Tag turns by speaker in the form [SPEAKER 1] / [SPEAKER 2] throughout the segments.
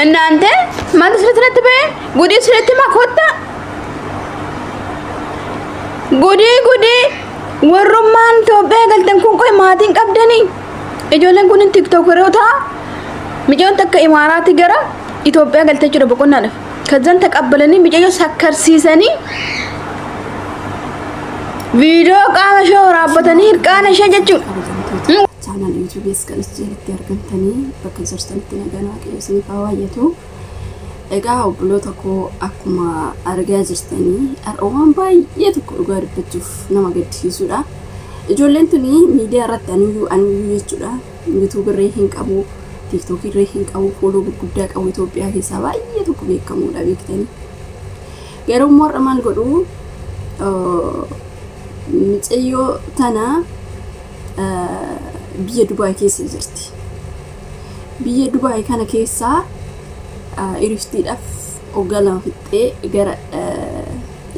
[SPEAKER 1] እናንተ maaltu sirriitti natti ba'e? Gudii sirriitti makotta. Gudii gudii warrummaan Itoophiyaa galtan kun qoy maatiin qabdanii. Ijoolleen kun tiktookeroota micoon takka Imaaraatti gara Itoophiyaa galtee jechuudha boqonnaadhaaf. Kazan taqabbalanii micayyoo sakkarsiisanii viidiyoo qaama ishee waraabbatanii hirqaana ishee jechuudha.
[SPEAKER 2] Channel YouTube kanas jalatti argamtanii bakka jirtanitti nagaan Waaqayyo isiniif haa baay'atu. Egaa obboloota koo, akkuma argaa jirtanii har'a waan baay'ee tokko dhugaa dubbachuuf nama gaddisiisudha. Ijoolleen tuni miidiyaa irratti aniyyuu aniyyuu jechuudha. YouTube irree hin qabu, TikTok irree hin qabu, follow gurguddaa qabu, Itoophiyaa keessaa baay'ee tokko beekamuudha beektanii. Garuu immoo har'a maal godhu? Micayyoo tana biyya Dubaay keessa jirti. Biyya Dubaay kana keessaa iriftiidhaaf waggaa 2 fixxee gara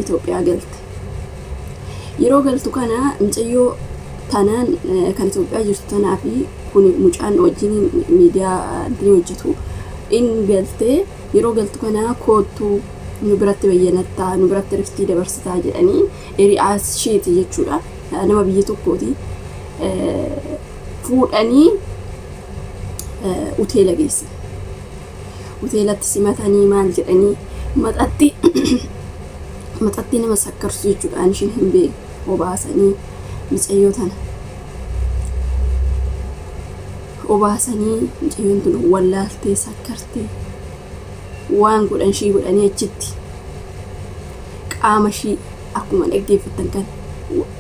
[SPEAKER 2] Itoophiyaa galte. Yeroo galtu kana micayyoo tanaan kan Itoophiyaa jirtu tanaa fi kun mucaan wajjin miidiyaa inni hojjetu inni galtee, yeroo galtu kana koottuu nu biratti bayyanattaa, nu biratti iriftii dabarsitaa jedhanii hiriyaa isheeti jechuudha. Nama biyya tokkooti. Fuudhanii hoteela geessan. Hoteelatti simatanii maal jedhanii maxxatti maxxatti nama sakkarsu jechuudha. Ani ishiin hin beekne obaasanii micayyoo tana. Obaasanii micayyoon tun wallaaltee sakkartee waan godhan ishii godhanii achitti qaama ishii akkuma dhaggeeffattan kan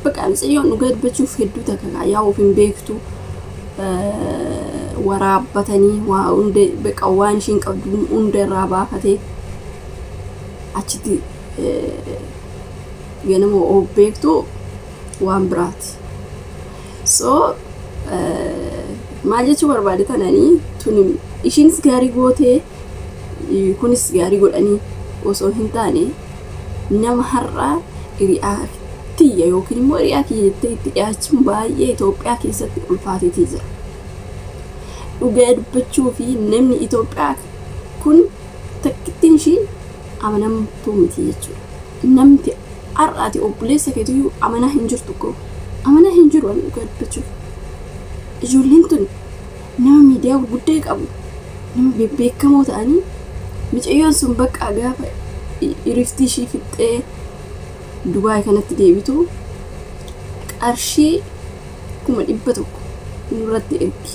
[SPEAKER 2] bakka micayyoon dhugaa dubbachuuf hedduu takka yaa'uuf hin beektu, waraabbatanii waa hunda bakka waan ishiin qabdu hunda irraa baafatee achitti ganama of beektu waan biraati. So maal jechuu barbaade tananii, tuni ishiinis gaarii gootee kunis gaarii godhanii osoo hin taane, nama har'a hiriyaa tiyya yookiin immoo hiriyaa kiyya jettee itti dhiyaachuun baay'ee Itoophiyaa keessatti ulfaateetii jira. Dhugaa dubbachuu fi namni Itoophiyaa kun takkittiin ishii amanamtuu miti jechuudha. Namti har'aati obboleessa keetiyyuu amanaa hin jirtu koo, amanaa hin jiru ani dhugaa dubbachuuf. Ijoolleen tun nama miidiyaa gurguddaa qabu, nama bebbeekamoo ta'anii, micayyoon sun bakka gaafa iriftii ishii fixxee Dubaay kanatti deebitu qarshii 100,000 nurratti ergi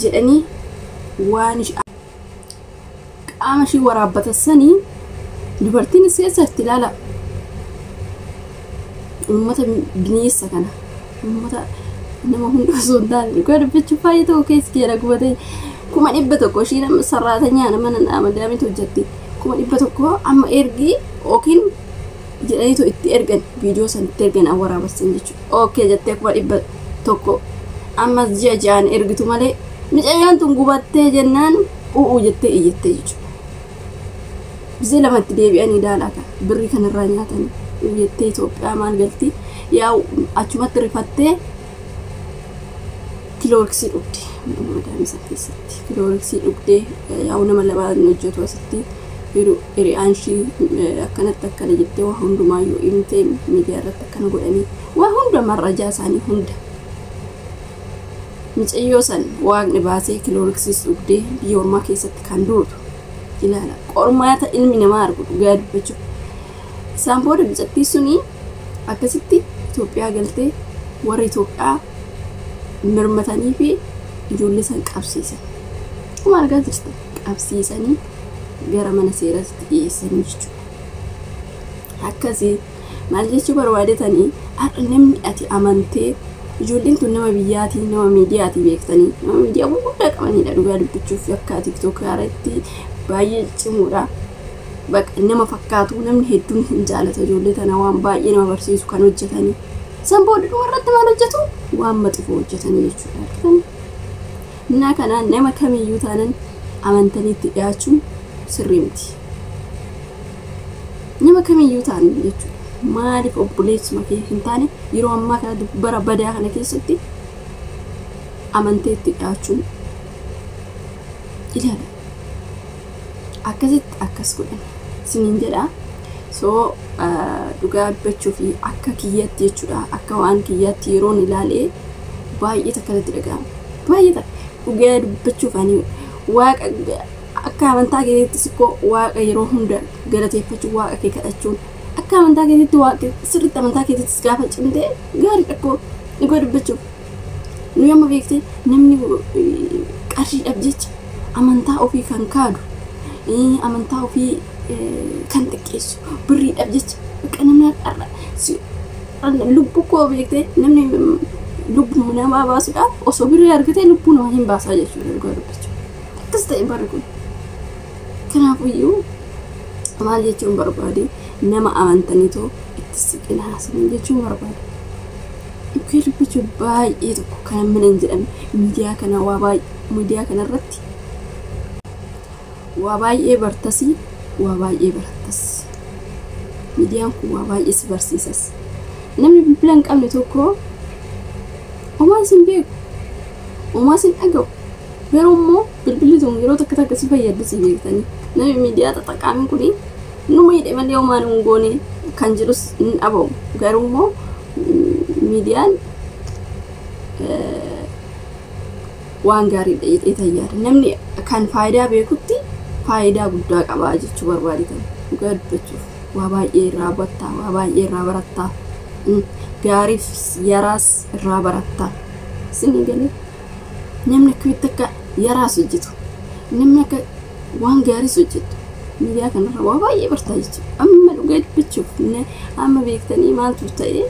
[SPEAKER 2] jedhanii waan qaama ishii waraabbatan sanii dubartiin keessatti ilaala. Uummata bineensa kana, uummata nama hunda osoo hin taane, dhugaa dubbachuuf baay'ee tokko keessa keera gubatee, 100,000 ishii nama sarraatanyaa nama madaamitu hojjetti, 100,000 amma ergi yookiin jedhaniitu itti ergan, viidiyoo san itti ergan waraabessan jechuudha. Okay jettee 100,000 ammas ji'a ji'aan ergitu malee micayyoon tun gubattee jennaan u'uu jettee iyyattee jechuudha. Bizee lamatti deebi'anii ilaalaa kan birrii kanarraa nyaatanii u'uu jettee Itoophiyaa maal galti, yaa achumatti rifattee Clorox dhugde, madaamii san keessatti Clorox dhugdee, yaa'u nama lamaan hojjetu asitti hiriyaan ishii akkanatti akkana jettee waa hundumaayyuu himtee, miidiyaa irratti akkana godhanii waa hunda marrajaa isaanii hunda micayyoo san waaqni baasee Cloroxis dhugdee biyya ormaa keessatti kan duutu ilaala, qormaata ilmi namaa argu dhugaa dubbachuuf. Isaan booda micattii suni akkasitti Itoophiyaa galtee warra Itoophiyaa mirmatanii fi ijoollee san qabsiisan. Akkuma argaa jirtan qabsiisanii gara mana seeraatti dhiyeessanii jechuudha. Akkasii maal jechuu barbaadetanii, har'a namni ati amantee, ijoolleen tun nama biyyaatii, nama miidiyaatii beektanii, nama miidiyaa gurguddaa qabanidha, dhugaa dubbachuuf akka TikTok irratti baay'ee cimuudha. Bakka nama fakkaatu namni hedduun hin jaalata ijoollee tana, waan baay'ee nama barsiisu kan hojjetanii. San booda dhuma irratti maal hojjetu? Waan maxifoo hojjetanii jechuudha. Argitanii? Innaa kanaan nama kamiyyuu taanan amantanii itti dhiyaachuun sirrii miti. Nama kamiyyuu taanan jechuudha. Maaliif obboleessuma kee hin taane, yeroo ammaa kana bara badaa kana keessatti amantee itti dhiyaachuun Ilaala. Akkasitti akkas godhan siniin jedha. So dhugaa dubbachuu fi akka kiyyaatti jechuudha. Akka waan kiyyaatti yeroon ilaalee baay'ee takka natti dhaga'ama. Baay'ee takka dhugaa dubbachuuf ani waaqa akka amantaa keetittis ikkoo waaqa yeroo hunda galateeffachuu, waaqa kee kadhachuun akka amantaa keetitti waaqa sirriitti amantaa keetittis gaafa cimtee gaarii dhakkoo dhugaa dubbachuuf. Nuyi amma beektee namni qarshiidhaaf jecha amantaa ofii kan kaadu, amantaa ofii kan xiqqeessu birriidhaaf jecha bakka namni har'a lubbuu koo beektee namni lubbuu namaa baasuudhaaf osoo birrii argatee lubbuu namaa hin baasaa jechuudha dhugaa dubbachuu. Akkas ta'e barri kun. Kanaafuyyuu maal jechuun barbaade, nama amantaniitoo itti siqinaa haasa'an jechuun barbaade. Dhugaa dubbachuu baay'ee tokko kan mana hin jedhamne miidiyaa kana waa baay'ee miidiyaa kanarratti waa baay'ee bartasii, waa baay'ee barattas. Miidiyaan kun waa baay'ee si barsiisas. Namni bilbila hin qabne tokko homaa isin beeku, homaa isin dhaga'u. Garuu immoo bilbilli tun yeroo takka takka si fayyaddi si beektanii. Namni miidiyaa xaxaqaamin kuni numa hidhe malee homaa nu hin goone kan jedhus hin dhabamu. Garuu immoo miidiyaan waan gaariidha jedhee tayyaada. Namni kan faayidaa beekutti faayidaa guddaa qabaa jechuu barbaadetan. Dhugaa dubbachuuf waa baay'ee irraa hubattaa, waa baay'ee irraa barattaa, gaariif yaraas irraa barattaa. Isinii galee namni akkamitti akka yaraas hojjetu, namni akka waan gaariis hojjetu miidiyaa kanarra waa baay'ee bartaa jechuudha. Amma dhugaa dubbachuuf amma beektanii maaltu ta'e,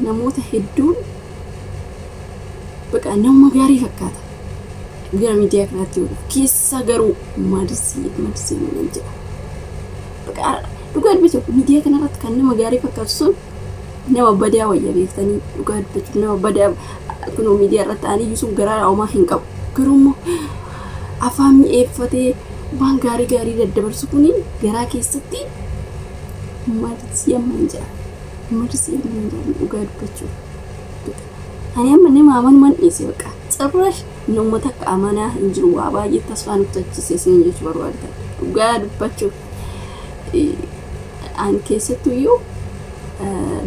[SPEAKER 2] namoota hedduun baqa nama gaarii fakkaata. Gara miidiyaa kanaatti yoo dhufu keessa garuu marsii marsii nan jedha. Baqa dhugaa dubbachuuf miidiyaa kanarratti kan nama gaarii fakkaatu sun nama badaa wayya beektanii. Dhugaa dubbachuuf nama badaa kunoo miidiyaa irratti ta'anii sun garaa homaa hin qabu. Garuu immoo afaan mi'eeffatee waan gaarii gaarii daddabarsu kuni garaa keessatti marsii amma hin jedha. Marsii amma hin jedha dhugaa dubbachuuf. Ani amma nama amanuman dhiise baqa. Cirrash nama takka amanaa hin jiru, waa baay'ee tasfaa nu kutachiise isin jechuu barbaada. Dhugaa dubbachuuf ani keessattuyyuu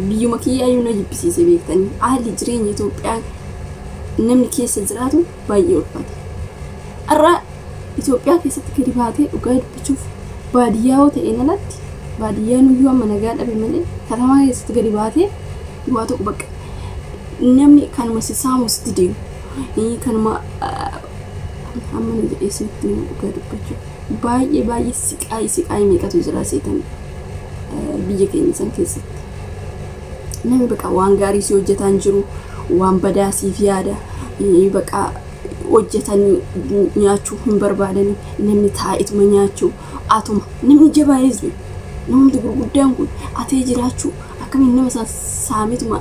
[SPEAKER 2] biyyuma kiyyaayyuu na jibbisiise beektanii. Haalli jireenya Itoophiyaa namni keessa jiraatu baay'ee ulfaata. Har'a Itoophiyaa keessatti gadi baatee dhugaa dubbachuuf baadiyyaa yoo ta'een alatti, baadiyyaan iyyuu amma nagaa dhabe malee, katamaa keessatti gadi baatee waa tokko bakka namni kanuma si saamu sitti deemu, kanuma amma nu jedhee sitti dhugaa dubbachuuf baay'ee baay'ee siqaayii siqaayii meeqatu jira seetan biyya keenya san keessatti. Namni baqa waan gaarii si hojjetaa hin jiru, waan badaa siif yaada, baqa hojjetanii nyaachuu hin barbaadanii, namni taa'ituma nyaachuu, atuma namni jabaanis namni gurguddaan kun atee jiraachuu akkamiin nama saamituma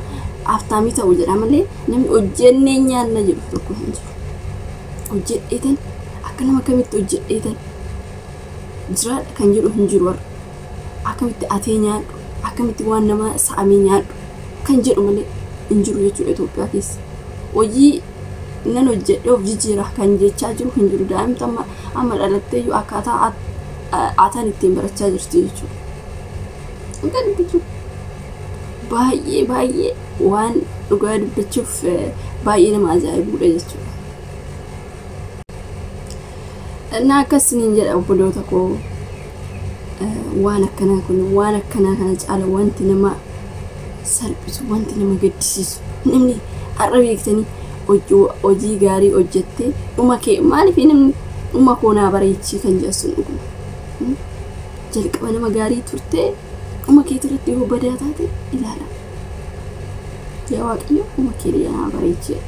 [SPEAKER 2] aftaamii ta'u jedha malee namni hojjennee nyaanna jedhu tokko hin jiru. Hojjedheetan akka nama kamitti hojjedheetan jiraadha kan jedhu hin jiru warra. Akkamitti atee nyaadhu, akkamitti waan nama saamee nyaadhu kan jedhu malee hin jiru jechuudha Itoophiyaa keessa. Hojii nan hojjedhee of jijjiira kan jechaa jiru hin jiru. Daa'imti amma amma dhalattee iyyuu akkaataa ataan ittiin barachaa jirti jechuudha. Dhugaa dubbachuuf baay'ee baay'ee waan dhugaa dubbachuuf baay'ee nama ajaa'ibudha jechuudha. Innaa akkasiniin jedha obboloota koo, waan akkanaa kun waan akkanaa kana caala wanti nama salphisu, wanti nama gaddisiisu, namni har'a beektanii hojii gaarii hojjettee dhuma kee maaliif namni dhuma koo naa bareechii kan jedhu sun dhuguma. Jalqaba nama gaarii turtee dhuma keetii irratti yoo badaa taate ilaala. Yaa Waaqayyo, dhuma kee naa bareechee,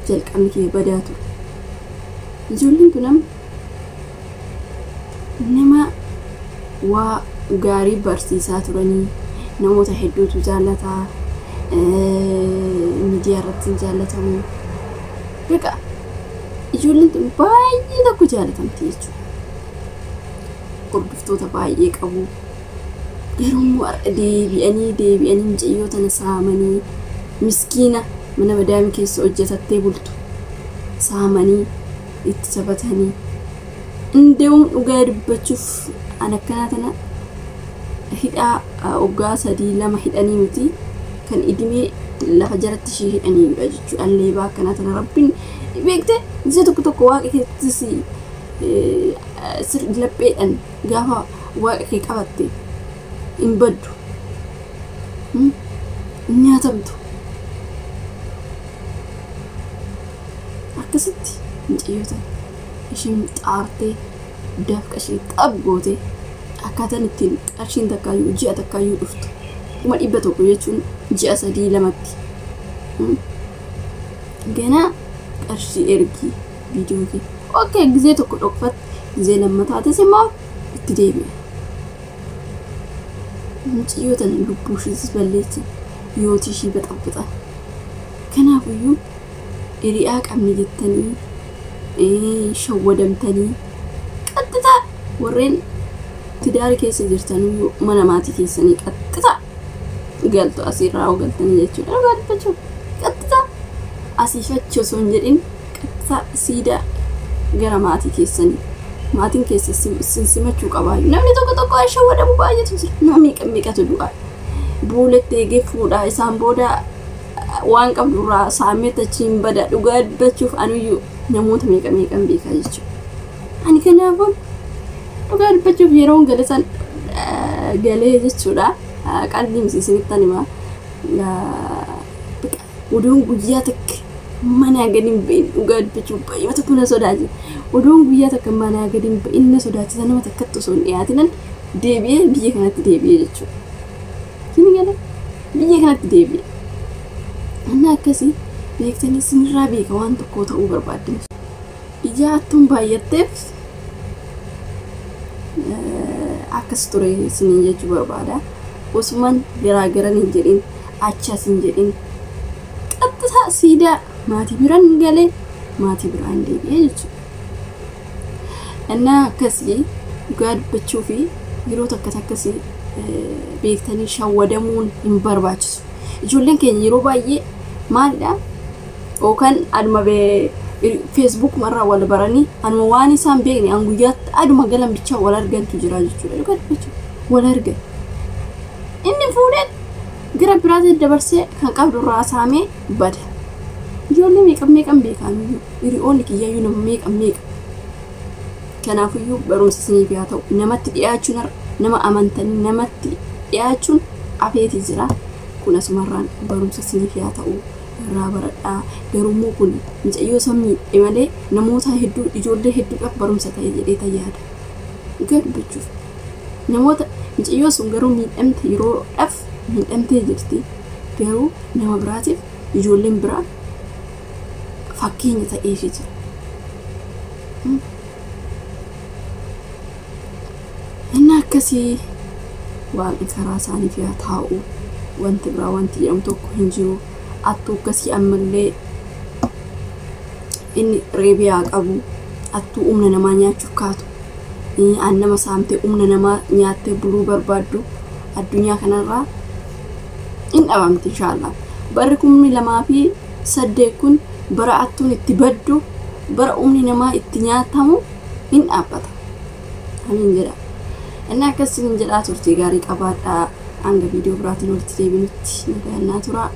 [SPEAKER 2] jalqabni kee badaa ture. Ijoolleen tun nama waa gaarii barsiisaa turanii namoota hedduutu jaallataa, miidiyaa irratti hin jaallatamu. Beqa ijoolleen tun baay'ee tokko jaalatamti jechuudha. Hordoftoota baay'ee qabu. Garuu immoo har'a deebi'anii deebi'anii mucayyoo tana saamanii miskiina mana madaamii keessa hojjetattee bultu. saamanii itti taphatanii indeewum dhugaa dubbachuuf an akkanaa tana hidhaa waggaa 3 2 hidhanii miti kan idimee lafa jalatti ishee hidhaniidha jechuudha. Alleebaa akkanaa tana rabbiin beekte isa tokko tokko waaqa keessattis lapheedhaan gaafa waaqa kee qabatte hin baddu, hin nyaatamtu. Akkasitti mucayyoo isheen xaartee dafqa ishee xab gootee akkaataan ittiin qarshiin takkaayyuu ji'a takkaayyuu dhuftu 100,000 jechuun ji'a 3 2tti ganaa qarshii ergii viidiyoo kee. Okay, gizee tokko dhokfatte gizee lammataatis immoo itti deebi'a. Mucayyoo tana lubbuu ishees balleessan yootii ishii baxaxxan. Kanaafiyyuu hiriyaa qabni jettanii shawwadamtanii qaxxitaa warreen tidaara keessa jirtaniyyuu mana maatii keessanii qaxxitaa galtu asirraa hoo galtanii jechuudha. Dhugaa dubbachuuf qaxxitaa asii fachi osoo hin jedhin qaxxitaa siidaa gara maatii keessanii maatiin keessa sin simachuu qabaayu. Namni tokko tokko shawwadamu baay'eetu jira. Nama meeqa meeqatu du'a. Buuletti eegee fuudhaa isaan booda waan qabdurraa saamee achiin bada. Dhugaa dubbachuuf anuyyuu namoota meeqa meeqan beekaa jechuudha. Ani kanaafuu dhugaa dubbachuuf yeroon gale san galee jechuudha. Qalbii miti isinittan hima. Oduun guyyaa takka manaa gadi hin bahin dhugaa dubbachuuf baay'ee tokko na sodaachisa. Oduun guyyaa takka manaa gadi hin bahin na sodaachisa nama takkatti osoo hin dhiyaatinan deebi'ee biyya kanatti deebi'ee jechuudha. Isin galee biyya kanatti deebi'e. Inni akkasii beektanii isinirraa beeka waan tokko ta'uu barbaaddan. Ija hattuun baay'atteef akkas ture isiniin jechuu barbaada. Osumaan garaagaran hin jedhin achas hin jedhin qaxxisaa siidaa maatii biraan galee maatii biraan deebi'ee jechuudha. Innaa akkasii dhugaa dubbachuu fi yeroo takka takkasii beektanii shawwadamuun hin barbaachisu. Ijoolleen keenya yeroo baay'ee maalidha yookaan aduma Facebook marraa wal baranii anuma waan isaan beekne an guyyaatti aduma galan bichaa wal argantu jira jechuudha. Dhugaa dubbachuu wal argan. Inni fuudhee gara biraatti dabarsee kan qabdu irraa saamee bada. Ijoollee meeqa meeqan beekanuyyuu hiriyoonni kiyyayyuu nama meeqa meeqa. Kanaafiyyuu barumsa isiniif haa ta'u namatti dhiyaachuun nama amantanii namatti dhiyaachuun afeetii jira. Kun asumarraan barumsa isiniif haa ta'u irraa baradhaa. Garuummoo kun mucayyoo san miidhe malee namoota hedduu ijoollee hedduudhaaf barumsa ta'e jedhee yaada. Dhugaa dubbachuuf namoota mucayyoo sun garuu miidhamte yeroodhaaf miidhamtee jirti. Garuu nama biraatiif ijoolleen biraa fakkeenya ta'eefii jira. Inni akkasii waaqni karaa isaaniif haa taa'u. Wanti biraa wanti jedhamu tokko hin jiru. Attuu akkasii ammallee inni reebiyaa qabu. Attuu humna namaa nyaachuuf kaatu. An nama saamtee humna namaa nyaattee buluu barbaaddu addunyaa kanarraa hin dhabamti inshaallah. Barri 2008 kun bara attuun itti baddu bara humni namaa itti nyaatamu hin dhaabbata. Amiin jedha. Inni akkasiin jedhaa turte gaarii qabaadhaa. Hanga viidiyoo biraatiin walitti deebinutti nagaannaa tura.